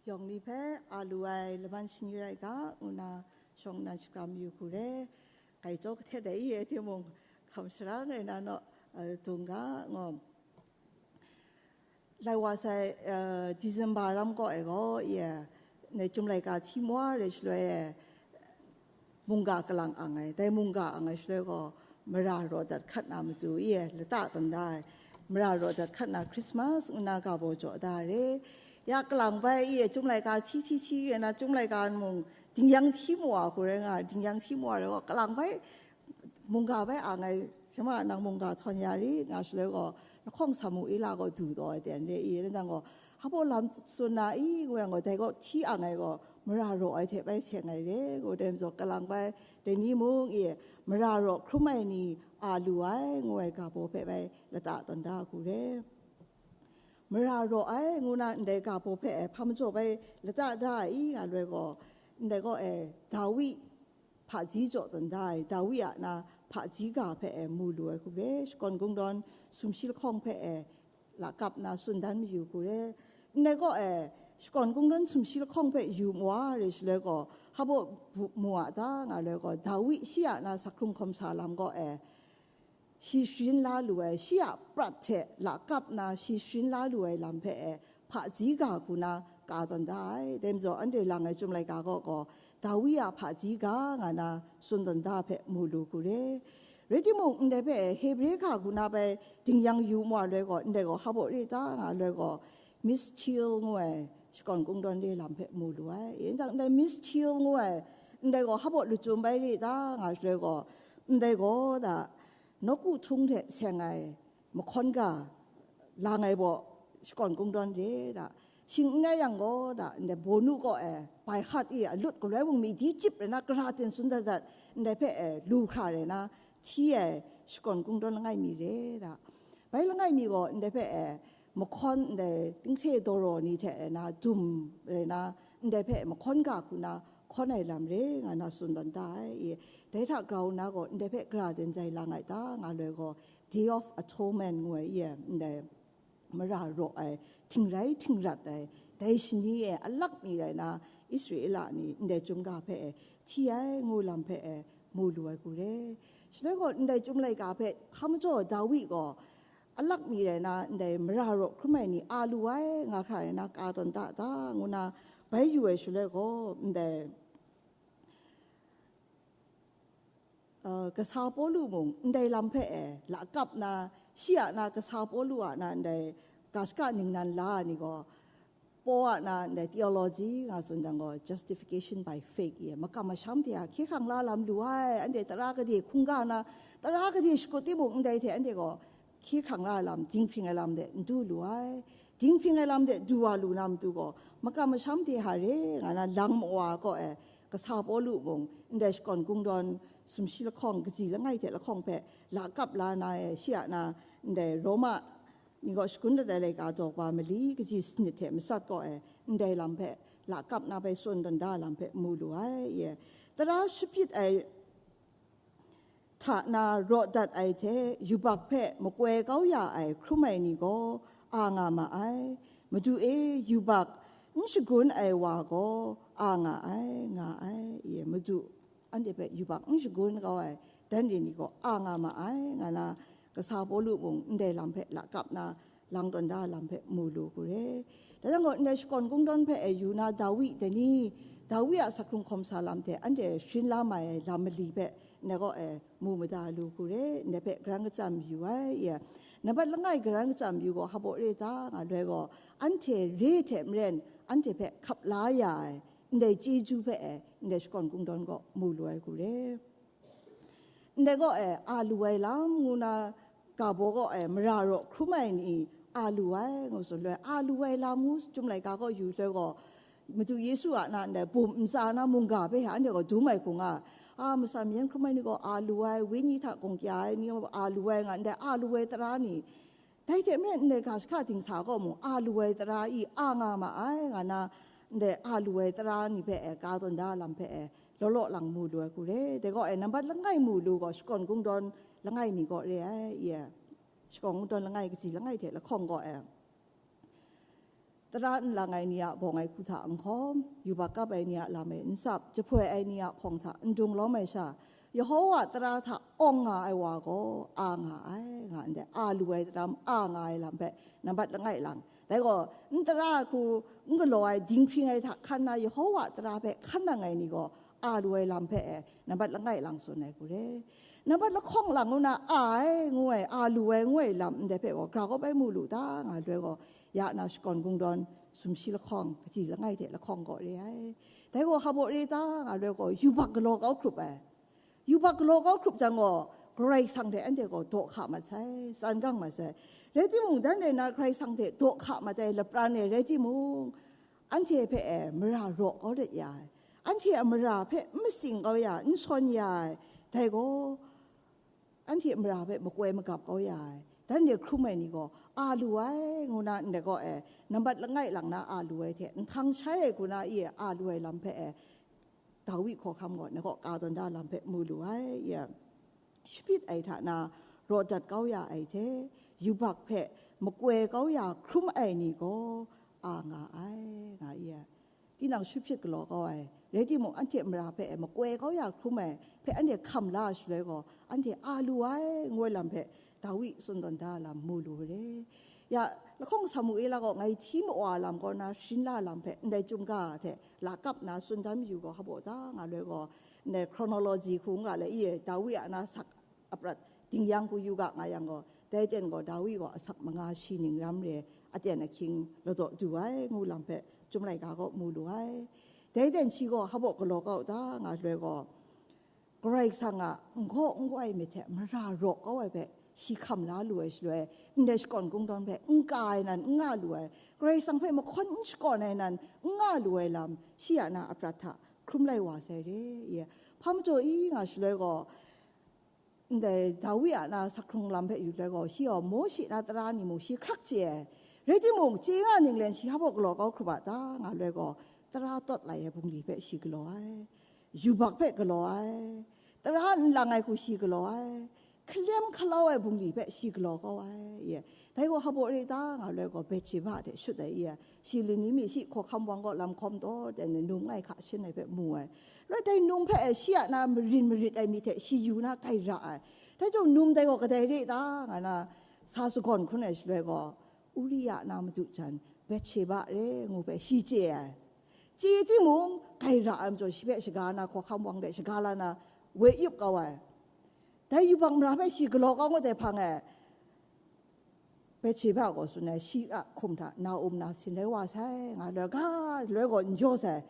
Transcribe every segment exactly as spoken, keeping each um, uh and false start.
Yawng ni hpe a lu ai laman shani rai ga, ngu na shawng nnan shakram yu hku re. Kai jaw kahtet ai i e timung, hkam sharang ai na naw, dung ga ngaw. Lai wa sai, December ram kaw e gaw, i e, ne Chyum laika hti mawa re shaloi e, mungga kalang ang ai, dai mungga ang ai shaloi gaw, mara raw dat hkat na matu i e, lata tawn da ai, mara raw dat hkat na Christmas ngu na ga baw jaw da re. Ya kalang bai i e, Chyum laika hti hti hti re na, Chyum laika mung dingyang hti mawa hku rai nga, dingyang hti mawa rai gaw, kalang bai mungga bai ang ai, sema nang mungga htawn ya ri, nga shaloi gaw, lahkawng Samuela gaw du taw ai ten re i, nang gaw, hpa lam tsun na i, ngu yang gaw, dai gaw hti ang ai gaw, mara raw ai hte bai seng ai re, ngu dai majaw, kalang bai, dai ni mung i, mara raw hkrum ai ni a lu ai, ngu ai ga baw hpe bai lata tawn da hku re. Mara raw ai, ngu na ndai ga baw hpe hpa majaw bai lata da ai i, nga loi gaw, ndai gaw e, Dawi hpaji jaw tawn da ai, Dawi a na hpaji ga hpe e mu lu ai hku re, shakawn kungdawn sumshi lahkawng hpe e lakap na tsun dan mayu hku re. Ndai gaw e, shakawn kungdawn sumshi lahkawng hpe yu mawa re shaloi gaw, hpa baw mu a ta, nga loi gaw, Dawi shi a na sakhrum hkawm sa lam gaw e, shi sharin la lu ai, shi a prat hte lakap na shi sharin la lu ai lam hpe e, hpaji ga hku na ka tawn da ai. Dai majaw, anhte lang ai Chyum laika gaw gaw, Dawi a hpaji ga nga na tsun tawn da hpe mu lu hku re. Rai timung, ndai hpe e, Hebre ga hku na bai dingyang yu mawa loi gaw, ndai gaw hpa baw re ta, nga loi gaw, Miss Chill ngu ai shakawn kungdawn re lam hpe mu lu ai. Yin jang, ndai Miss Chill ngu ai, ndai gaw hpa baw lachyum bai re ta, nga shaloi gaw, ndai gaw da, nawku htung hte seng ai mahkawn ga lang ai baw shakawn kungdawn re da, shing n rai yang gaw da, ndai bawnu kaw e, bai hat i alut galoi mung mi di chyip rai na, gara ten tsun dat dat, ndai hpe e, lu hkra rai na, hti ai shakawn kungdawn langai mi re da. Bai langai mi gaw ndai hpe e, mahkawn ndai tingse dawraw ni hte rai na, dum rai na, ndai hpe mahkawn ga hku na hkawn ai lam re, nga na tsun tawn da ai i, dai hta grau nna gaw, ndai hpe gara ten jai lang ai ta, nga loi gaw, Day of Atonement ngu ai i e, ndai mara raw ai, htingrai htingrat ai, dai shani e alak mi rai na, Israela ni ndai Chyum ga hpe e hti ai ngu lam hpe e mu lu ai hku re. Shaloi gaw, ndai Chyum laika hpe hpa majaw Dawi gaw, alak mi rai na, ndai mara raw hkrum ai ni a lu ai, nga hkra rai na, ka tawn da ta, ngu na bai yu ai shaloi gaw, ndai kasa Pawlu mung ndai lam hpe e lakap na, shi a na kasa Pawlu a na ndai ga shaka ningnan la ai ni gaw, Paul a na ndai theology nga tsun jang gaw, justification by faith i, makam masham hte a hkye hkrang la lam lu ai, anhte tara kade hkungga na, tara kade shakut timung ndai hte anhte gaw hkye hkrang la ai lam, dinghpring ai lam de n du lu ai. Dinghpring ai lam de du wa lu na matu gaw, makam masham hte hare nga na lang mawa kaw e, kasa Pawlu mung ndai shakawn kungdawn sumshi lahkawng, kaji langai hte lahkawng hpe lakap la na e, shi a na ndai Roma ni gaw shagun dat ai laika daw kaba mali kaji sanit hte matsat kaw e, ndai lam hpe lakap na bai tsun tawn da lam hpe mu lu ai. Tara shapyit ai hta na raw dat ai hte yubak hpe makoi kau ya ai hkrum ai ni gaw a nga ma ai. Madu e, yubak n shagun ai wa gaw a nga ai, nga ai. Madu anhte hpe yubak n shagun kau ai dan re ni gaw a nga ma ai, nga na kasa Pawlu mung ndai lam hpe lakap na lang tawn da lam hpe mu lu hku re. Dai jang gaw, ndai shakawn kungdawn hpe e yu na Dawi dai ni, Dawi a sakhkrung hkawm sa lam hte anhte sharin la mai ai lam mali hpe ndai gaw e mu mada lu hku re, ndai hpe karan kachyam yu ai, i, nambat langai karan kachyam yu gaw hpa baw re ta, nga loi gaw, anhte re hte maren anhte hpe hkap la ya ai ndai chyeju hpe e ndai shakawn kungdawn gaw mu lu ai hku re. Ndai gaw e, a lu ai lam ngu na ga baw gaw e, mara raw hkrum ai ni a lu ai ngu tsun loi, a lu ai lam ngu Chyum laika gaw yu loi gaw, Madu Yesu a na ndai bum ntsa na mungga hpe hta anhte gaw dum ai hku nga, a, matsan mayan hkrum ai ni gaw a lu ai, wenyi hta gawng kya ai ni gaw a lu ai nga, ndai a lu ai tara ni, dai hte maren ndai ga shaka dingsa gaw mung a lu ai tara i a nga ma ai, nga na ndai a lu ai tara ni hpe e ka tawn da lam hpe e law law lang mu lu ai hku re. Dai gaw e, nambat langai mu lu gaw, shakawn kungdawn langai mi gaw re ai, i, shakawn kungdawn langai kaji langai hte lahkawng gaw e, Tara n lang ai ni a bawng ai hku hta n hkawm, yubak kap ai ni a lam e n tsap, jahpoi ai ni a hpawng hta n dung lawm ai sha, Yehowa tara hta awng nga ai wa gaw a nga ai, nga ndai, a lu ai daram, a nga ai lam hpe nambat langai lang. Dai gaw, n tara ai hku, n galaw ai, dinghpring ai hta hkan na Yehowa tara hpe hkan nang ai ni gaw, a lu ai lam hpe e nambat langai lang tsun ai hku re. Nambat lahkawng lang ngu na a ai ngu ai, a lu ai ngu ai lam ndai hpe gaw, gra gaw bai mu lu ta, nga loi gaw, ya na shakawn kungdawn sumshi lahkawng, kaji langai hte lahkawng gaw re ai. Dai gaw hpa baw re ta, nga loi gaw, yubak galaw kau hkrup ai. Yubak galaw kau hkrup jang gaw, Karai Kasang hte anhte gaw daw hka mat sai, tsan gang mat sai. Rai timung, dan rai na Karai Kasang hte daw hka mat ai lapran e rai timung, anhte hpe e mara raw kau dat ya ai. Anhte a mara hpe n matsing kau ya, n sawn ya ai. Dai gaw, anhte mara hpe makoi magap kau ya ai. Dan de hkrum ai ni gaw, a lu ai, ngu na ndai gaw e, nambat langai lang na a lu ai hte, nhtang shai ai hku na i a lu ai lam hpe e, Dawi hkawhkam gaw, na gaw ka tawn da lam hpe mu lu ai, i a, shapyit ai hta na, raw dat kau ya ai hte, yubak hpe makoi kau ya hkrum ai ni gaw, a nga ai, nga i a. Tinang shapyit galaw kau ai, rai timung, anhte mara hpe e makoi kau ya hkrum ai hpe anhte hkam la ai shaloi gaw, anhte a lu ai, ngu ai lam hpe Dawi tsun tawn da lam mu lu re. Ya, lahkawng Samuela gaw ngai hti mawa lam kaw na sharin la lam hpe ndai chyum ga hte lakap na tsun dan mayu gaw, hpa baw ta, nga loi gaw, ndai chronology hku nga le, i e, Dawi a na sak aprat ding yang hku yu ga nga yang gaw, dai ten gaw Dawi gaw asak manga shi ning ram re, aten ahkying ladaw du ai ngu lam hpe Chyum Laika gaw mu lu ai. Dai ten shi gaw hpa baw galaw kau ta, nga loi gaw, Karai Kasang a n gaw n goi myit hte mara raw kau ai hpe shi hkam la lu ai shaloi, ndai shakawn kungdawn hpe n ka ai nan n nga lu ai, Karai Kasang hpe mahkawn n shakawn ai nan n nga lu ai lam, shi a na aprat hta hkrum lai wa sai re, i e. Hpa majaw i nga shaloi gaw, ndai Dawi a na sak hkrung lam hpe yu loi gaw, shi gaw Mawshe na tara ni mung shi hkrak chye ai. Rai timung, chye nga ning len shi hpa baw galaw kau hkrup a ta, nga loi gaw, tara tawt lai ai bungli hpe shi galaw ai. Yubak hpe galaw ai, tara n lang ai hku shi galaw ai, hkalem hkalau ai bungli hpe shi galaw kau ai, i e. Dai gaw hpa baw re ta, nga loi gaw, Betsheba hte shut ai, i e. Shi lani mi shi hkawhkam wang gaw lam hkawm taw, dai num ngai hka shin ai hpe mu ai. Rai dai num hpe e shi a na marin marit ai mi hte shi yu na gai ra ai. Dai jung num dai gaw kadai re ta, nga na sa sagawn hkun ai shaloi gaw, Uria na madu jan, Betsheba re ngu hpe shi chye ai. Chye timung, gai ra ai majaw, shi hpe shaga na hkawhkam wang de shaga la na woi yup kau ai. Dai yubak mara hpe shi galaw kau ngut ai hpang e, Betsheba gaw tsun ai, shi a hkum hta na-um na sin rai wa sai, nga loi ga, loi gaw n jaw sai.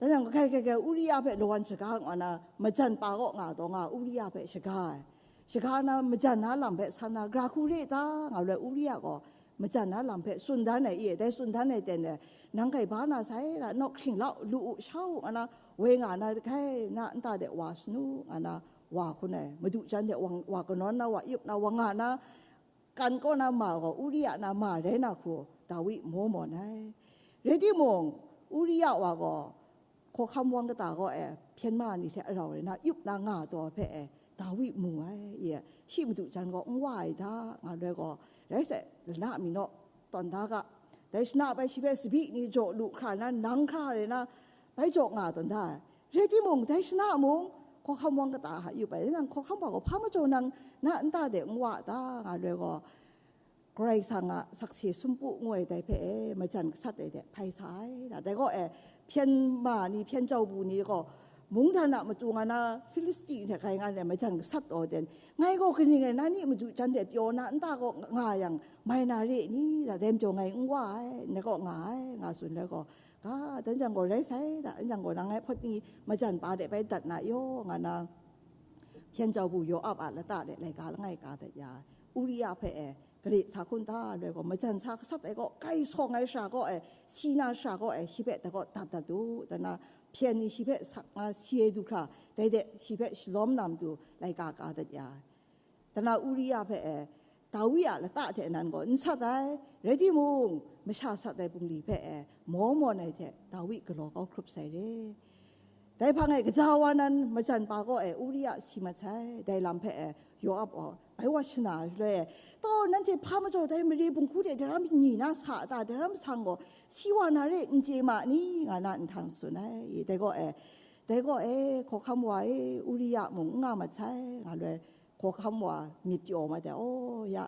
Dai jang, kai, kai, kai, Uria hpe lawan shaga nga na, majan pa kaw nga taw nga, Uria hpe shaga ai. Shaga na, majan na lam hpe san na, gra hku re ta, nga loi Uria gaw majan na lam hpe tsun dan ai, i e, dai tsun dan ai ten e, nang kai ba na sai, ra, naw hkring lau, lu u, sha u, nga na, woi nga na, kai na nta de wa sanu, nga na, wa hkun ai, madu jan de wa, wa kanawn na, wa yup na, wa nga na, kan kaw na ma gaw Uria na ma rai na hku Dawi maw mawn ai. Rai timung, Uria wa gaw hkawhkam wang kata kaw e hpyen ma ni hte arau rai na yup na nga taw hpe e Dawi mu ai, i e, shi madu jan gaw n wa ai da, nga loi gaw, rai sai, lana mi naw tawn da ga, dai shana bai shi hpe tsabyi ni jaw lu hkra na, nang hkra rai na, bai jaw nga tawn da ai. Rai timung, dai shana mung hkawhkam wang kata hta yup ai, dai jang hkawhkam wa gaw, hpa majaw nang na nta de n wa ta, nga loi gaw, Karai Kasang a sakse sumpu ngu ai dai hpe e, majan gasat ai de hpai sa ai. Na, dai gaw e, hpyen ma ni, hpyen jau bu ni gaw, mungdan a matu nga na, Hpilisti ni hte grai nga ai majan gasat taw ten, ngai gaw kaning rai, na ni madu jan de pyaw na nta gaw nga yang, mai na re ni, da, dai majaw ngai n wa ai, ngai gaw nga ai, nga tsun ai gaw, ga, dan jang gaw rai sai, da, dan jang gaw nang ngai hpawt ni majan pa de bai dat na yaw, nga na, hpyen jau bu Yoab a lata de laika langai ka dat ya, Uria hpe e, gare sa hkun ta loi gaw, majan sa gasat ai gaw, kai sawng ai shara gaw e, si na shara gaw e, shi hpe dai gaw dat dat u, dana hpyen ni shi hpe sak nga si ai du hkra, dai de shi hpe shalawm na matu laika ka dat ya. Dana Uria hpe e, Dawi a lata hte nan gaw n sat ai, rai timung, masha sat ai bungli hpe e, maw mawn ai hte Dawi galaw kau hkrup sai re. Dai hpang e kaja wa nan majan pa kaw e Uriya si mat sai, dai lam hpe e Yoab gaw bai wa shana shaloi e, "Taw, nanhte hpa majaw dai mare bunghku de daram ni na sa a ta, daram sang gaw si wa na re n chye ma ni?" nga na nhtang tsun ai. Dai gaw e, dai gaw e, hkawhkam wa e, Uriya mung n nga mat sai, nga loi hkawhkam wa myit pyaw mat ai, "Aw, ya,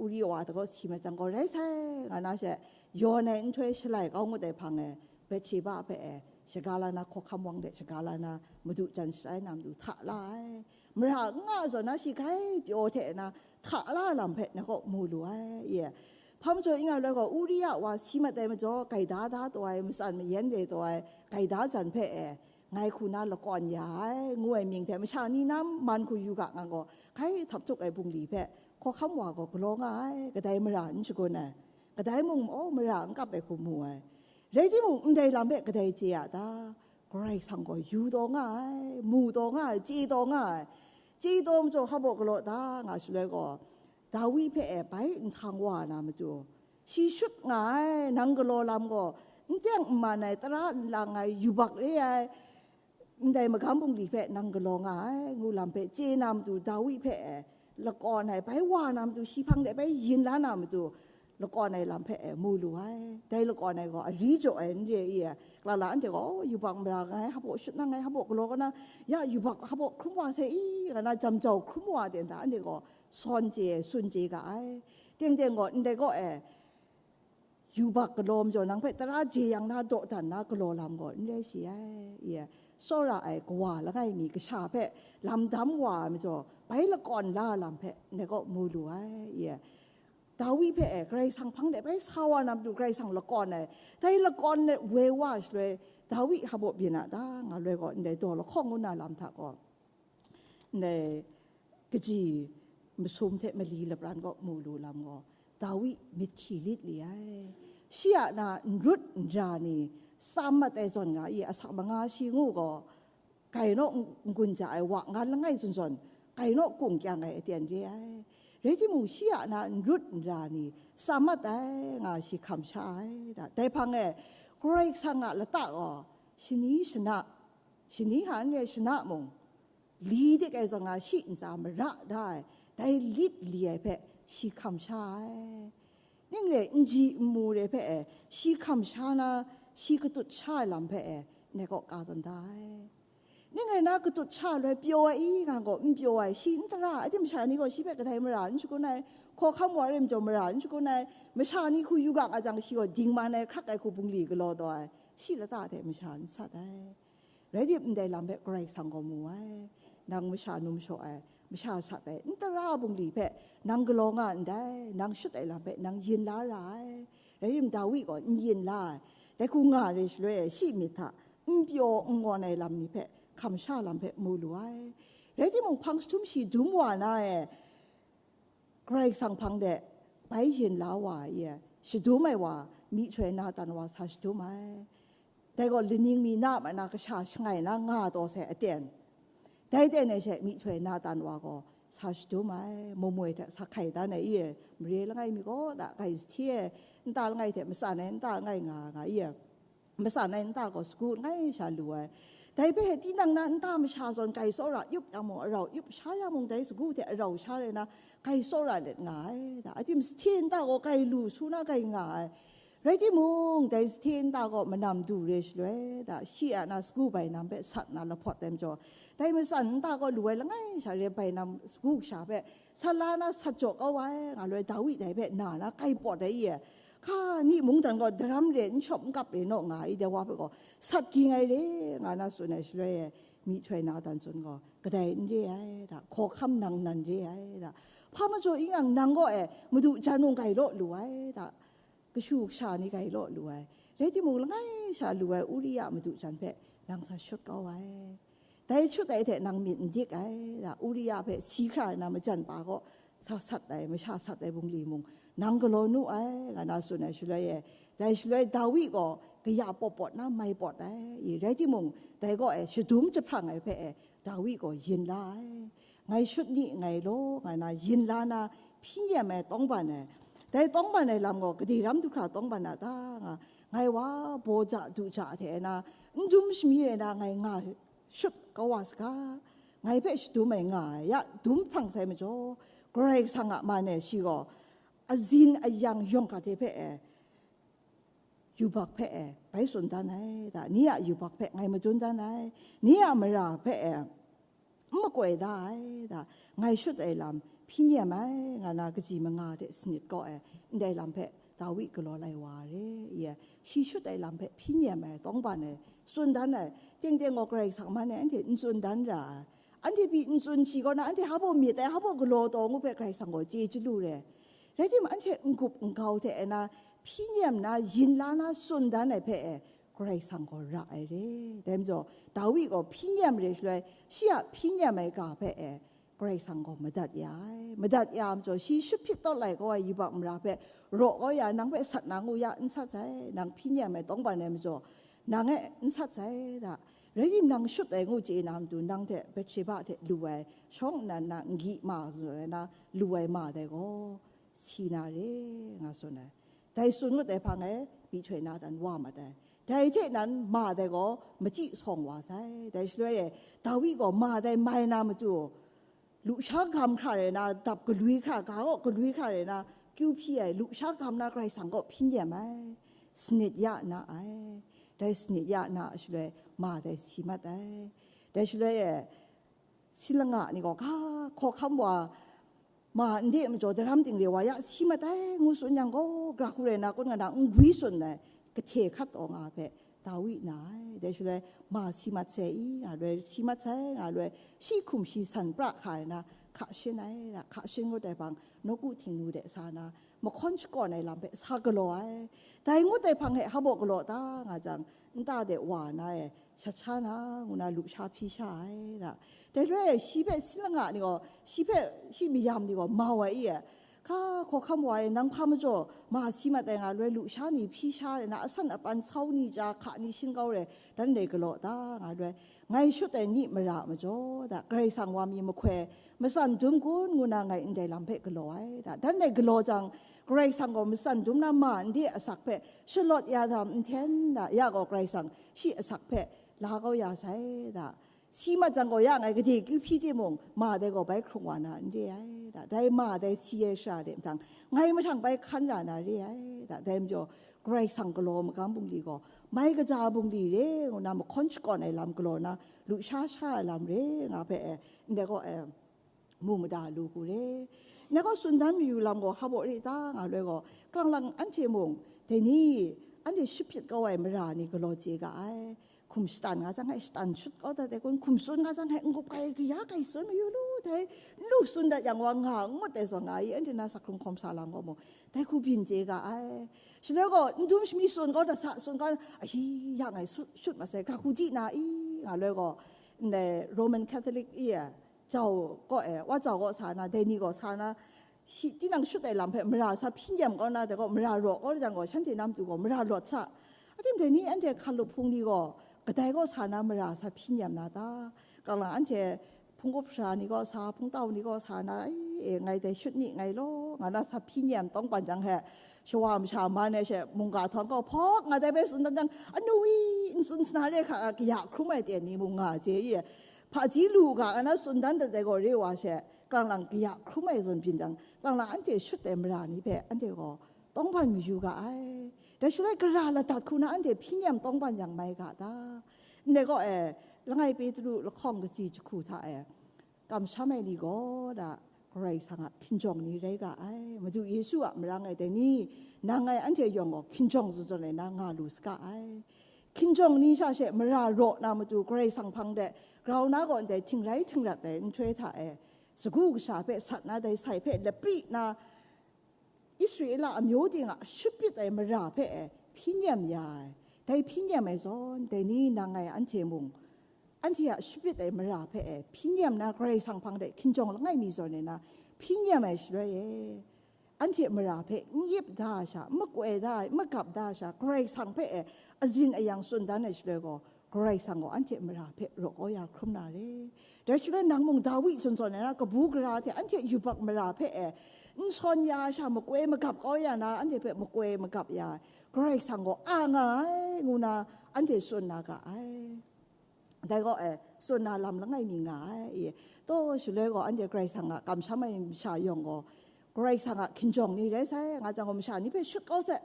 Uri wa hta gaw si mat jang gaw rai sai," nga na she, yawn ai nhtoi shalai kau ngut ai hpang e, Betsheba hpe e, shaga la na, hkawhkam wang de shaga la na, madu jan shatai na matu hta la ai. Mara n nga zawn na shi grai pyaw hte na hta la ai lam hpe na kaw mu lu ai. Ye, hpa majaw ing ai loi gaw, Uriya wa si mat ai majaw, gaida da taw ai, matsan mayan re taw ai, gaida jan hpe e, ngai hku na lakawn ya ai, ngu ai mying hte masha ni na man hku yu ga nga gaw, hkai htap tuk ai bungli hpe hkawhkam wa gaw galaw nga ai, kadai mara n shagun ai, kadai mung maw mara n kap ai hku mu ai. Rai timung, ndai lam hpe kadai chye a ta? Karai Kasang gaw yu taw nga ai, mu taw nga ai, chye taw nga ai. Chye taw majaw hpa baw galaw ta nga shaloi gaw, Dawi hpe e bai nhtang wa na matu, shi shut nga ai, nang galaw lam gaw n teng n man ai, tara n lang ai, yubak re ai, ndai magam bungli hpe nang galaw nga ai, ngu lam hpe chye na matu, Dawi hpe e lakawn ai, bai wa na matu, shi hpang de bai yin la na matu, lakawn ai lam hpe e mu lu ai. Dai lakawn ai gaw ari jaw ai n re i, lala anhte gaw, "Yubak mara ngai hpa baw shut na, ngai hpa baw galaw kau na, ya, yubak hpa baw hkrum wa sai i," nga na jam jau hkrum wa ten ta, anhte gaw sawn chye, sun chye ga ai. Teng teng gaw, ndai gaw e, yubak galaw majaw, nang hpe tara jeyang na, dawdan na galaw lam gaw n rai shi ai. Ye, tsawra ai kawa langai mi kasha hpe lam dam wa ai majaw, bai lakawn la ai lam hpe ndai gaw mu lu ai. Ye, Dawi hpe e Karai Kasang hpang de bai sa wa na matu, Karai Kasang lakawn ai, dai lakawn ai woi wa shaloi, Dawi hpa baw byin a ta nga loi gaw, ndai daw lahkawng ngu na lam hta gaw, ndai kaji masum hte mali lapran gaw mu lu lam gaw, Dawi myit hkyi lit li ai. Shi a na n rut n ra ni tsam mat ai zawn nga i, asak manga shi ngu gaw, gai naw n-, n-gun ja ai wa nga langai zawn zawn, gai naw kung kyang ai aten re ai. Rai timung, shi a na n rut n ra ni tsam mat ai nga shi hkam sha ai. Da, dai hpang e Karai Kasang a lata gaw shani shana, shani hta n re, shana mung, li dik ai zawn nga shi ntsa mara da ai, dai lit li ai hpe shi hkam sha ai. Ning re, n ji n mu re hpe e, shi hkam sha na, shi katut sha ai lam hpe e, ndai kaw ka tawn da ai. Ning re na, katut sha loi pyaw ai i nga gaw, n pyaw ai, shi n tara ai, masha ni gaw shi hpe kadai mara n shagun ai, hkawhkam wa re majaw mara n shagun ai, masha ni hku yu ga nga jang, shi gaw dingman ai, hkrak ai hku bungli galaw taw ai, shi lata hte masha n sat ai. Rai tim, ndai lam hpe Karai Kasang gaw mu ai. Nang masha num shaw ai, masha sat ai, n tara bungli hpe nang galaw nga ndai, nang shut ai lam hpe nang yin la ra ai. Rai tim, Dawi gaw n yin la ai. Dai hku nga re shaloi, shi myit hta n pyaw n ngawn ai lam ni hpe hkam sha lam hpe mu lu ai. Rai timung, hpang jahtum shi dum wa na e, Karai Kasang hpang de bai yin la wa ai, shadum ai wa, myihtoi Natan wa sa shadum ai. Dai gaw, laning mi na ma na kasha shangai na nga taw sai aten. Dai ten e she myihtoi Natan wa gaw sa shadum ai, mamoi hte sa hkai dan ai i, mare langai mi gaw da, kai sahte e, nta langai hte matsan ai nta langai nga nga i, matsan ai nta gaw sagu langai sha lu ai. Dai hpe tinang na nta masha zawn kai tsawra yup yang mung, arau yup sha yang mung, dai sagu hte arau sha rai na, kai tsawra let nga ai. Da, atim sahte nta gaw kai lu su na kai nga ai. Rai timung, dai sahte nta gaw manam du re shaloi, da, shi a na sagu bainam hpe sat na lahpawt ai majaw, dai matsan nta gaw lu ai langai sha re, bainam sagu kasha hpe sat la na sat jaw kau ai, nga loi Dawi dai hpe na na kai pawt ai i, hka ni mungdan gaw daram re, n shawp n kap re naw nga ai, dai wa hpe gaw sat ging ai re, nga na tsun ai shaloi e, myihtoi Natan zawn gaw kadai n re ai, da, hkawhkam nang nan re ai, da, hpa majaw ing yang nang gaw e madu jan mung gai law lu ai, da, kashu kasha ni gai law lu ai, rai timung, langai sha lu ai Uriya madu jan hpe nang sa shut kau ai. Dai shut ai hte nang myit n dik ai, da, Uriya hpe si hkra ai na majan pa gaw sa sat ai, masha sat ai bungli mung nang galaw nu ai, nga na tsun ai shaloi e, dai shaloi Dawi gaw kaya pawt pawt na mai pawt ai, i, rai timung, dai gaw e shadum jahprang ai hpe e Dawi gaw yin la ai. Ngai shut ni ngai law, nga na yin la na hpyi nem ai tawngban ai, dai tawngban ai lam gaw gade ram du hkra tawngban a ta, nga, Ngai wa baw ja du ja hte na, n dum shami rai na ngai nga shut kau wa saga, ngai hpe shadum ai nga ai ya dum hprang sai majaw, Karai Kasang a man e shi gaw azin ayang yawng hkra hte hpe e, yubak hpe e, bai tsun dan ai, da, ni a yubak hpe ngai madun dan ai, ni a mara hpe e, n makoi da ai, da, ngai shut ai lam hpyi nem ai, nga na kaji manga de sanit kaw e, ndai lam hpe Dawi galaw lai wa re, ye, shi shut ai lam hpe hpyi nem ai, tawngban ai, tsun dan ai, teng teng gaw Karai Kasang man e anhte n tsun dan ra ai. Anhte pyi n tsun shi kaw na, anhte hpa baw myit ai, hpa baw galaw taw ngu hpe Karai Kasang gaw chye chyalu re. Rai timung, anhte n-gup n-gau hte e na, hpyi nem na, yin la na, tsun dan ai hpe e, Karai Kasang gaw ra ai re. Dai majaw, Dawi gaw hpyi nem re shaloi, shi a hpyi nem ai ga hpe e, Karai Kasang gaw madat ya ai. Madat ya majaw, shi shut hpyit tawt lai kau ai yubak mara hpe raw kau ya, nang hpe sat na ngu ya, n sat sai, nang hpyi nem ai tawngban ai majaw, nang e n sat sai, da. Rai timung, nang shut ai ngu chye na matu, nang hte Betsheba hte lu ai, shawng nnan na, n-gyi ma, tsun ai na, lu ai ma dai gaw, si na re, nga tsun ai. Dai tsun ngut ai hpang e, myihtoi na dan wa mat ai. Dai hte nan ma dai gaw, machyi sawng wa sai. Dai shaloi e, Dawi gaw ma dai mai na matu, lusha gam hkra rai na, dap galwi hkra, ga kaw galwi hkra rai na, kyu hpyi ai, lusha gam na Karai Kasang kaw hpyi nem ai, sanit ya na ai. Dai sanit ya na shaloi, ma dai si mat ai. Dai shaloi e, sinlanga ni gaw, ga, hkawhkam wa, ma n de majaw, daram ting re wa ya si mat ai, ngu tsun yang gaw, gara hku rai na kun nga na, n gwi tsun ai, kahte hkat taw nga hpe, Dawi na ai. Dai shaloi, ma si mat sai i, nga loi, si mat sai, nga loi, shi hkum shi san pra hkra ai na, hka shin ai, ra, hka shin ngut ai hpang, nawku htingnu de sa na, mahkawn shakawn ai lam hpe sa galaw ai. Dai ngut ai hpang hte hpa baw galaw ta, nga jang, nta de wa na e, shat sha na, ngu na lusha hpyi sha ai, ra. Dai loi, shi hpe sinlanga ni gaw, shi hpe, shi mayam ni gaw mau ai i e, Ga, hkawhkam wa e, nang hpa majaw ma si mat ai, nga loi, lusha ni hpyi sha rai na, asan apan sau ni, ja hka ni shin kau rai, dan rai galaw ta, nga loi, ngai shut ai ni mara majaw, da, Karai Kasang wa mi mahkoi, matsan dum kun ngu na ngai ndai lam hpe galaw ai, da, dan rai galaw jang, Karai Kasang gaw matsan dum na ma n de asak hpe shalawt ya dam n hten, da, ya gaw Karai Kasang shi asak hpe la kau ya sai, da. Si mat jang gaw, ya ngai gade kyu hpyi timung, ma dai gaw bai hkrung wa na n re ai, da, dai ma dai si ai shara de mahtang, ngai mahtang bai hkan ra na re ai, da, dai majaw, Karai Kasang galaw magam bungli gaw, mai kaja bungli re ngu na, mahkawn shakawn ai lam galaw na, lusha sha ai lam re nga hpe e, ndai gaw, e, mu mada lu hku re. Ndai gaw tsun dan mayu lam gaw hpa baw re ta, nga loi gaw, kalang lang anhte mung, dai ni, anhte shut hpyit kau ai mara ni galaw chye ga ai. Hkum shatan nga jang hkai shatan shut kau dat ai kun, hkum tsun nga jang hkai n-gup hkai kaya hkai tsun mayu lu, dai n lu tsun dat yang wa nga n ngut ai zawn nga i, anhte na sak hkrung hkawm sa lam gaw mung, dai hku byin chye ga ai. Shaloi gaw, n dum shami tsun kau dat sa, tsun kau, ahi, ya ngai shut, shut masai, ga hku di na i, nga loi gaw, ndai Roman Catholic i, jau kaw e, wa jau kaw sa na, dai ni gaw sa na, shi, tinang shut ai lam hpe mara sa hpyi nem kau na, dai gaw mara raw kau jang gaw, shanhte na matu gaw mara lawt sa. Atim dai ni anhte hkalup hpung ni gaw, kadai gaw sa na mara sa hpyi nem na ta? Kalang anhte hpung up sara ni gaw sa, hpung tau ni gaw sa na, e, e, ngai dai shut ni ngai law, nga na sa hpyi nem tawngban jang he, shawa masha man ai she mungga htawng gaw hpawk nga dai bai tsun dan jang, anu i, n tsun sana re hka, kaya hkrum ai ten ni mung nga je i, hpaji lu ga, nga na tsun dan dat dai gaw re wa she, kalang lang kaya hkrum ai zawn byin jang, kalang lang anhte shut ai mara ni hpe anhte gaw tawngban mayu ga ai. Dai shaloi gara ladat hku na anhte hpyi nem tawngban yang mai ga ta? Ndai gaw e, langai Petru lahkawng katsi jahku hta e, kamsham ai ni gaw da, Karai Kasang a hkinjawng ni rai ga ai. Madu Yesu a marang e dai ni, nang ngai anhte yawng gaw hkinjawng zawn zawn e na nga lu saga ai. Hkinjawng ni sha she mara raw na matu Karai Kasang hpang de grau na gaw ndai htingrai htingrat ai nhtoi hta e, sagu kasha hpe sat na dai sai hpe lapri na, Israela amyu ting a shut pit ai mara hpe e hpyi nem ya ai. Dai hpyi nem ai zawn, dai ni nang ngai anhte mung, anhte a shut pit ai mara hpe e hpyi nem na Karai Kasang hpang de hkinjawng langai mi zawn e na hpyi nem ai shaloi e, anhte mara hpe n yip da ai sha, n makoi da ai, n magap da ai sha, Karai Kasang hpe e azin ayang tsun dan ai shaloi gaw, Karai Kasang gaw anhte mara hpe raw kau ya hkrum na re. Dai shaloi nang mung Dawi zawn zawn e na kabu gara hte anhte yubak mara hpe e n sawn ya ai sha, makoi magap kau ya na, anhte hpe makoi magap ya ai, Karai Kasang gaw a nga ai, ngu na anhte tsun na ga ai. Dai gaw, e, tsun na lam langai mi nga ai, e. Taw, shaloi gaw anhte Karai Kasang a kamsham ai masha yawng gaw, Karai Kasang a hkinjawng ni rai sai, nga jang gaw masha ni hpe shut kau sai.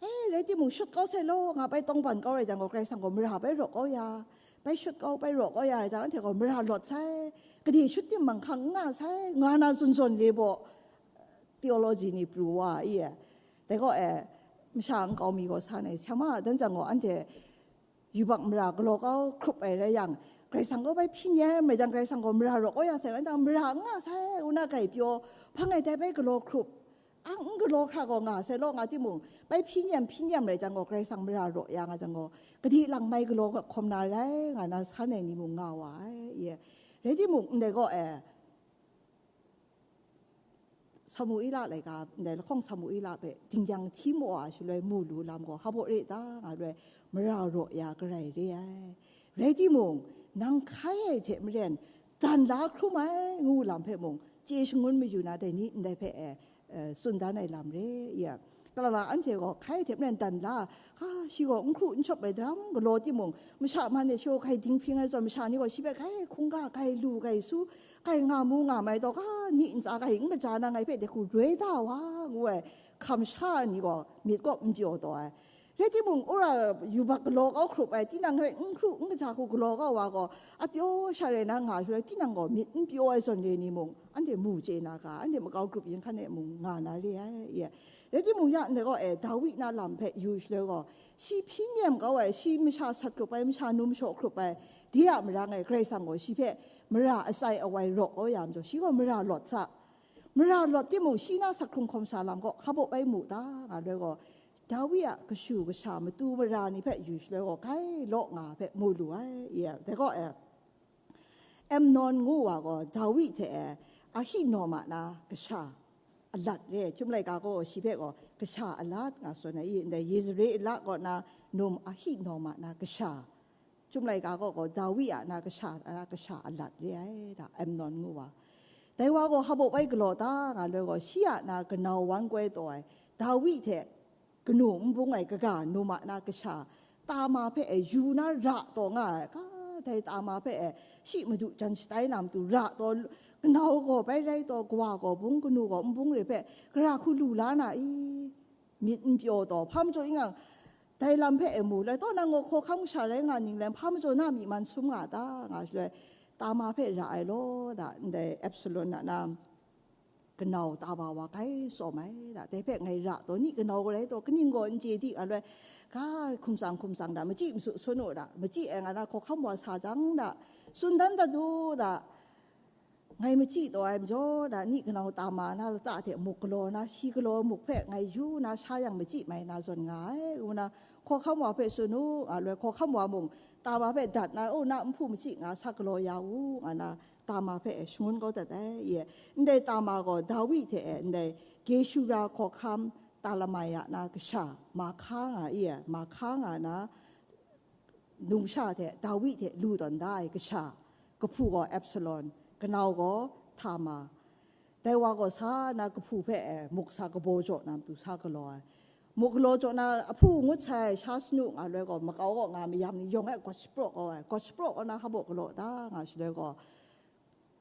E, rai timung, shut kau sai law, nga bai tawngban kau rai jang gaw, Karai Kasang gaw mara bai raw kau ya, bai shut kau, bai raw kau ya rai jang, anhte gaw mara lawt sai, gade shut tim manghkang n nga sai, nga na zawn zawn re baw, theology ni pru wa i e. Dai gaw, e, masha nkau mi gaw san ai, sa ma, dan jang gaw anhte yubak mara galaw kau hkrup ai rai yang, Karai Kasang gaw bai hpyi nyem rai jang, Karai Kasang gaw mara raw kau ya sai, wan jang mara n nga sai, ngu na grai pyaw, hpang e dai bai galaw hkrup, ang n galaw hkra gaw nga sai law, nga timung, bai hpyi nyem, hpyi nyem rai jang gaw, Karai Kasang mara raw ya nga jang gaw, gade lang mai galaw hkawm na rai, nga na san ai ni mung nga wa ai, i e. Rai timung, ndai gaw, e, Samuila laika, ndai lahkawng Samuila hpe dingyang hti maw a shaloi mu lu lam gaw, hpa baw re ta, nga loi, mara raw ya garai re ai. Rai timung, nang hkai ai hte maren dan la hkrum ai, ngu lam hpe mung, chye shangun mayu na dai ni ndai hpe e, e, tsun dan ai lam re, i e. Kalala anhte gaw hkai hte maren dan la, ka, shi gaw n hkru n shawp ai daram galaw timung, masha man e shi gaw hkai dinghpring ai zawn, masha ni gaw shi hpe hkai hkungga, hkai lu, hkai su, hkai nga mu nga mai taw, ka, ni ntsa hkai n kaja na, ngai hpe de hku roi da wa, ngu ai hkam sha ni gaw myit kaw n pyaw taw ai. Rai timung, wora yubak galaw kau hkrup ai, tinang hpe n hkru n kaja hku galaw kau wa gaw, a pyaw sha rai na nga shaloi, tinang gaw myit n pyaw ai zawn re ni mung, anhte mu chye na ga, anhte makau grup yin hkan e mung nga na re ai, i e. Rai timung, ya ndai gaw, e, Dawi na lam hpe yu shaloi gaw, shi hpyi nyem kau ai, shi masha sat hkrup ai, masha num shaw hkrup ai, de a marang e, Karai Kasang gaw shi hpe mara atsai awai raw kau ya majaw, shi gaw mara lawt sa. Mara lawt timung, shi na sat hkrung hkawm sa lam gaw hpa baw bai mu ta, nga loi gaw, Dawi a kashu kasha matu mara ni hpe yu shaloi gaw, grai law nga hpe mu lu ai, i e. Dai gaw, e, Amnon ngu wa gaw Dawi hte e Ahinoma na kasha alat re. Chyum laika gaw shi hpe gaw kasha alat nga tsun ai, i ndai Yizrela kaw na num Ahinoma na kasha, Chyum laika gaw, gaw Dawi a na kasha, a na kasha alat re ai, da, Amnon ngu wa. Dai wa gaw hpa baw bai galaw ta, nga loi gaw, shi a na kanau wan koi taw ai, Dawi hte kanu n bung ai kaga num a na kasha, Tama hpe e yu na ra taw nga ai, ka, dai Tama hpe e shi madu jan shatai na matu ra taw, kanau gaw bai rai taw, kawa gaw bung, kanu gaw n bung re hpe, gara hku lu la na i? Myit n pyaw taw, hpa majaw ing yang, dai lam hpe e mu, lai taw, nang gaw hkawhkam kasha rai nga ning len, hpa majaw na myi man sum nga ta, nga shaloi, Tama hpe ra ai law, da, ndai Absalom a na kanau Tama wa grai tsawm ai, da, dai hpe ngai ra taw, ni kanau gaw rai taw, kaning gaw n chye di, nga loi, ga hkum tsang hkum tsang da, machyi masu sun u da, machyi ai nga na hkawhkam wa sa jang da, tsun dan dat u da, ngai machyi taw ai majaw, da, ni kanau Tama na lata hte muk galaw na, shi galaw muk hpe ngai yu na sha yang machyi mai na zawn nga ai, ngu na hkawhkam wa hpe tsun u, nga loi hkawhkam wa mung Tama hpe dat na, "O, na nhpu machyi nga sa galaw ya u," nga na Tama hpe e shangun kau dat ai, i e. Ndai Tama gaw Dawi hte e ndai Geshura hkawhkam Talamai a na kasha Mahka nga, i e, Mahka nga na numsha hte Dawi hte lu tawn da ai kasha, kahpu gaw Absalom, kanau gaw Tama. Dai wa gaw sa na kahpu hpe e muk sa kabaw jaw na matu sa galaw ai. Muk galaw jaw na ahpu ngut sai sha sanu nga loi gaw, makau gaw nga mayam ni yawng e gawt shapraw kau ai. Gawt shapraw kau na hpa baw galaw ta, nga shaloi gaw,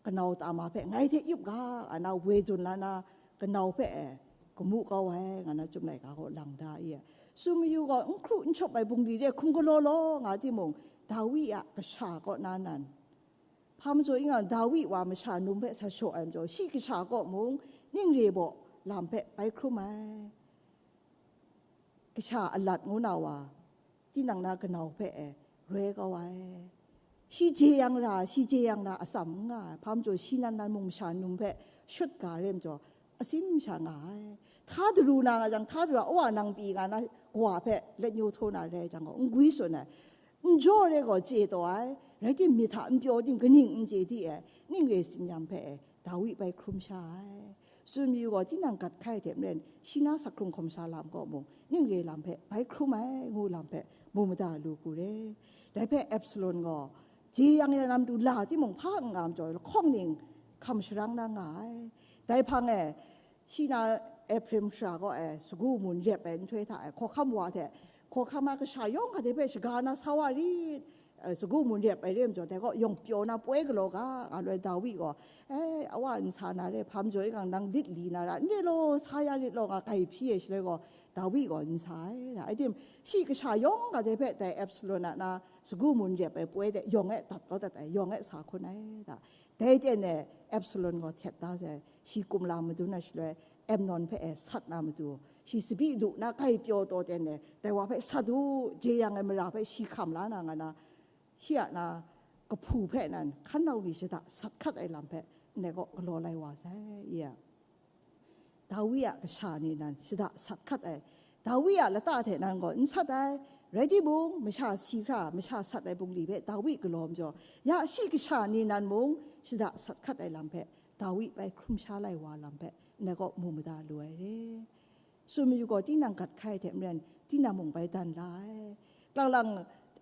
kanau Tama hpe, "Ngai hte yup ga," nga na woi dun la na, kanau hpe e kamu kau ai, nga na Chyum laika gaw lang da i e. Tsun mayu gaw, n hkru n shawp ai bungli re hkum galaw law nga timung, Dawi a kasha kaw na nan, hpa majaw ing yang, Dawi wa masha num hpe sa shaw ai majaw, shi kasha kaw mung ning re baw lam hpe bai hkrum ai. Kasha alat ngu na wa, tinang na kanau hpe e roi kau ai. Shi je yang ra, shi je yang ra atsam n nga ai. Hpa majaw, shi nan nan mung masha num hpe shut ga re majaw, asim sha nga ai. Hta daru na nga jang, hta daru a, "Wa, nang pyi," nga na kawa hpe letnyaw htaw na rai jang gaw, n gwi tsun ai. N jaw re gaw chye taw ai, rai tim, myit hta n pyaw tim, kaning n chye di ai, ning re tsin-yam hpe e Dawi bai hkrum sha ai. Tsun mayu gaw, tinang gat hkai hte maren, shi na sat hkrung hkawm sa lam kaw mung, ning re lam hpe bai hkrum ai, ngu lam hpe mu mada lu hku re. Dai hpe Absalom gaw, je yang ya na matu la timung, hpa n nga majaw, lahkawng ning hkam sharang na nga ai. Dai hpang e, Shi na Ephraim shara kaw e sagu mun rep ai nhtoi hta e, hkawhkam wa hte hkawhkam a kasha yawng hkra de hpe shaga na sa wa rit, e, sagu mun rep ai re majaw, dai kaw yawng pyaw na poi galaw ga, nga loi Dawi gaw, e, a wa n sa na re, hpa majaw e gang nang lit li na ra, n re law, sa ya rit law, nga grai hpyi ai shaloi gaw, Dawi gaw n sa ai. Da, ai tim, shi kasha yawng hkra de hpe dai Absalom a na sagu mun rep ai poi de yawng e dat kau dat ai, yawng e sa hkun ai. Da, dai ten e Absalom gaw htet da sai, shi kumla madun ai shaloi, Amnon hpe e sat na matu, shi tsabyi lu na grai pyaw taw ten e, dai wa hpe sat u, jeyang ai mara hpe shi hkam la na nga na, shi a na kahpu hpe nan hkan nau ni shada sat hkat ai lam hpe ndai kaw galaw lai wa sai, i a. Dawi a kasha ni nan shada sat hkat ai, Dawi a lata hte nan gaw n sat ai, rai timung, masha si hkra, masha sat ai bungli hpe Dawi galaw majaw, ya shi kasha ni nan mung shada sat hkat ai lam hpe, Dawi bai hkrum sha lai wa lam hpe, ndai kaw mu mada lu ai re. Tsun mayu gaw, tinang gat hkai hte maren, tinang mung bai dan la ai. Lang lang,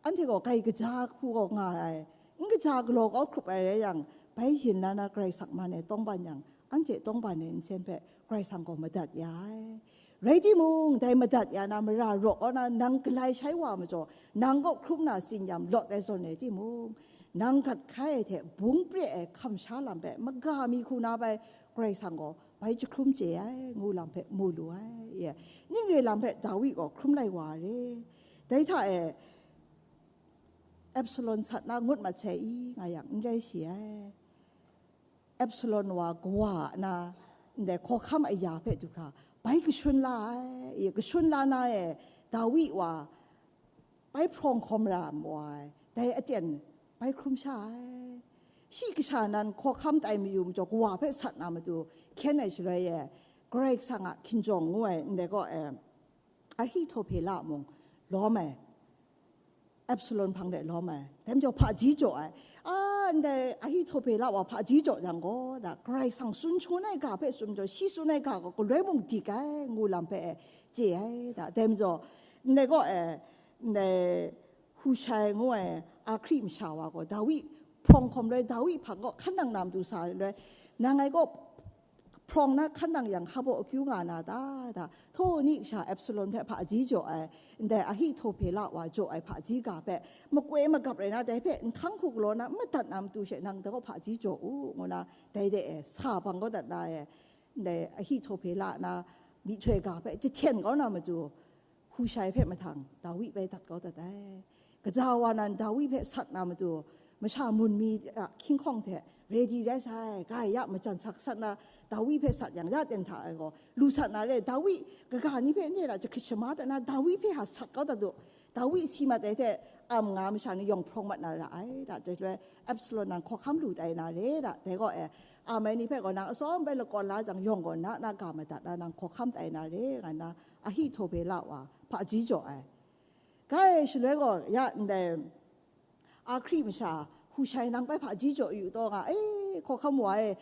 anhte gaw grai kaja hku gaw nga ai, n kaja galaw kau hkrup ai rai yang, bai yin la na Karai Kasang man e tawngban yang, anhte tawngban ai nsen hpe Karai Kasang gaw madat ya ai. Rai timung, dai madat ya na mara raw kau na nang galai shai wa majaw, nang kaw hkrum na tsin-yam lawt ai zawn rai timung, nang gat hkai ai hte bung pre ai hkam sha lam hpe maga mi hku na bai Karai Kasang gaw bai jahkrum chye ai, ngu lam hpe mu lu ai. Ning re lam hpe Dawi gaw hkrum lai wa ai re. Dai hta e, Absalom sat na ngut mat sai i, nga yang n rai shi ai. Absalom wa kawa na ndai hkawhkam aya hpe du hkra, bai kashun la ai, kashun la na e, Dawi wa bai hprawng hkawm ra mu ai, dai aten bai hkrum sha ai. Shi kasha nan hkawhkam tai mayu majaw, kawa hpe sat na matu hkyen ai shaloi e, Karai Kasang a hkinjawng ngu ai ndai kaw e, Ahitophela mung lawm ai, Absalom hpang de lawm ai, dai majaw hpaji jaw ai. A, ndai Ahitophela wa hpaji jaw jang gaw, da, Karai Kasang tsun shangun ai ga hpe tsun majaw, shi tsun ai ga gaw galoi mung dik ai, ngu lam hpe e chye ai, da, dai majaw, ndai kaw e, ndai Hushai ngu ai Ahkri masha wa gaw, Dawi hprawng hkawm loi, Dawi hpang kaw hkan nang na matu sa ai loi, nang ngai kaw hprawng na hkan nang yang, hpa baw akyu nga na ta, da, htaw ni kasha Absalom hpe hpaji jaw ai, ndai Ahitophela wa jaw ai hpaji ga hpe makoi magap rai na, dai hpe nhtang hku galaw na, madat na matu she nang dai kaw hpaji jaw u, ngu na, dai de e sa bang kau dat na e, ndai Ahitophela na myihtoi ga hpe jahten kau na matu, Hushai hpe mahtang Dawi bai dat kau dat ai. Kaja wa nan Dawi hpe sat na matu, masha mun mi a hkying hkawng hte ready rai sai, ga ya majan sa gasat na, Dawi hpe sat yang, ya ten hta ai gaw, lu sat na re, Dawi kaga ni hpe n re la, jahkrit shama dat na, Dawi hpe ha sat kau dat u, Dawi si mat ai hte am nga masha ni yawng hprawng mat na ra ai, da, dai shaloi Absalom nan hkawhkam lu tai na re, da, dai gaw e, am ai ni hpe gaw nang atsawm bai lakawn la jang, yawng gaw na na ga madat na, nang hkawhkam tai na re, nga na, Ahitophela wa hpaji jaw ai. Ga e shaloi gaw, ya ndai Ahkri masha Hushai nang bai hpaji jaw yu taw nga, e, hkawhkam wa e,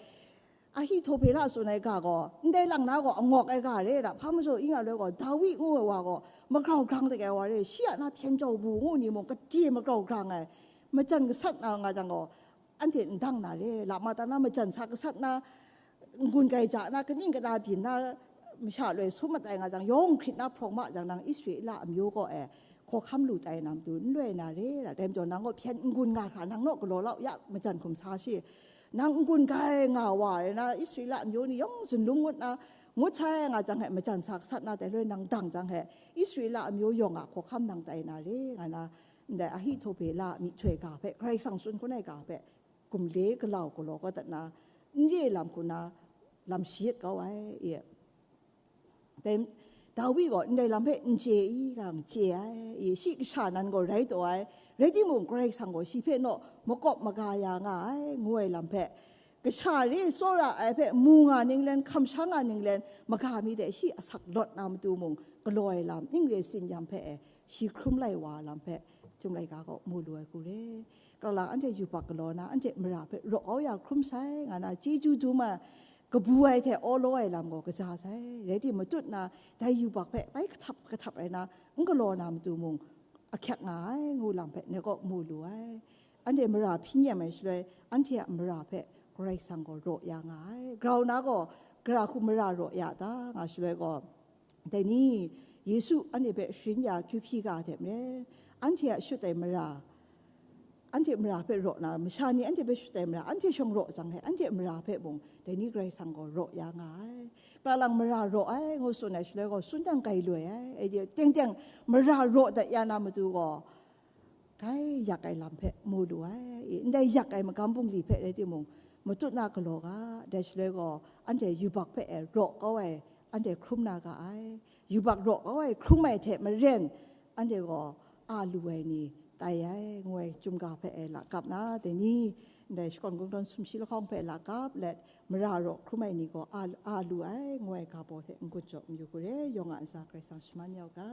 Ahitophela tsun ai ga gaw, ndai lang na gaw angawk ai ga re, da, hpa majaw i nga loi gaw, Dawi ngu ai wa gaw magrau grang de ai wa re, shi a na hpyen jau bu ngu ni mung, gade magrau grang ai, majan gasat na nga jang gaw, anhte n dang na re, lama ta na majan sa gasat na, n-gun gai ja na, kaning kana byin na, masha loi sum mat ai nga jang, yawng hkrit na hprawng ma jang, nang Israela amyu kaw e hkawhkam lu tai na matu n loi na re, dai majaw nang kaw hpyen n-gun nga hkra, nang naw galaw lau ya, majan hkum sa shi, nang n-gun gai nga wa re na, Israela amyu ni yawng zunlung ngut na, ngut sai nga jang he, majan sa gasat na, dai loi nang dang jang he, Israela amyu yawng a hkawhkam nang tai na re, nga na, ndai Ahitophela myihtoi ga hpe, Karai Kasang tsun hkun ai ga hpe, gumle galau galaw kau dat na, n re lam hku na lam shayat kau ai, e. Dai, Dawi gaw ndai lam hpe n chye i, gang chye ai, e, shi kasha nan gaw rai taw ai, rai timung, Karai Kasang gaw shi hpe naw makawp maga ya nga ai, ngu ai lam hpe, kasha re tsawra ai hpe mu nga ning len, hkam sha nga ning len, maga mi de shi asak lawt na matu mung galaw ai lam, ning re tsin-yam hpe e, shi hkrum lai wa lam hpe, Chyum laika gaw mu lu ai hku re. Kalang anhte yubak galaw na, anhte mara hpe raw kau ya hkrum sai, nga na, chyeju dum ai, kabu ai hte awlaw ai lam gaw kaja sai. Rai timung, matut na, dai yubak hpe bai kahtap kahtap rai na, n galaw na matu mung, ahkyak nga ai, ngu lam hpe, ndai kaw mu lu ai. Anhte mara hpyi nem ai shaloi, anhte a mara hpe Karai Kasang gaw raw ya nga ai. Grau na gaw, gara hku mara raw ya ta nga shaloi gaw, dai ni Yesu anhte hpe sharin ya kyu hpyi ga ai hte maren, anhte a shut ai mara, anhte mara hpe raw na, masha ni anhte hpe shut ai mara, anhte shawng raw jang he, anhte mara hpe mung dai ni Karai Kasang gaw raw ya nga ai. Kalang mara raw ai ngu tsun ai shaloi gaw, tsun dang grai loi ai. Ai de, teng teng mara raw dat ya na matu gaw, grai yak ai lam hpe mu lu ai. Ndai yak ai magam bungli hpe rai timung, matut na galaw ga, dai shaloi gaw, anhte yubak hpe e raw kau ai, anhte hkrum na ga ai. Yubak raw kau ai hkrum ai hte maren, anhte gaw a lu ai ni tai ai, ngu ai chyum ga hpe e lakap na, dai ni ndai shakawn kungdawn sumshi lahkawng hpe lakap let, mara raw hkrum ai ni gaw a, a lu ai, ngu ai ga baw hte n-gun jaw mayu ku re, yawng a ntsa Karai Kasang shaman yau ga.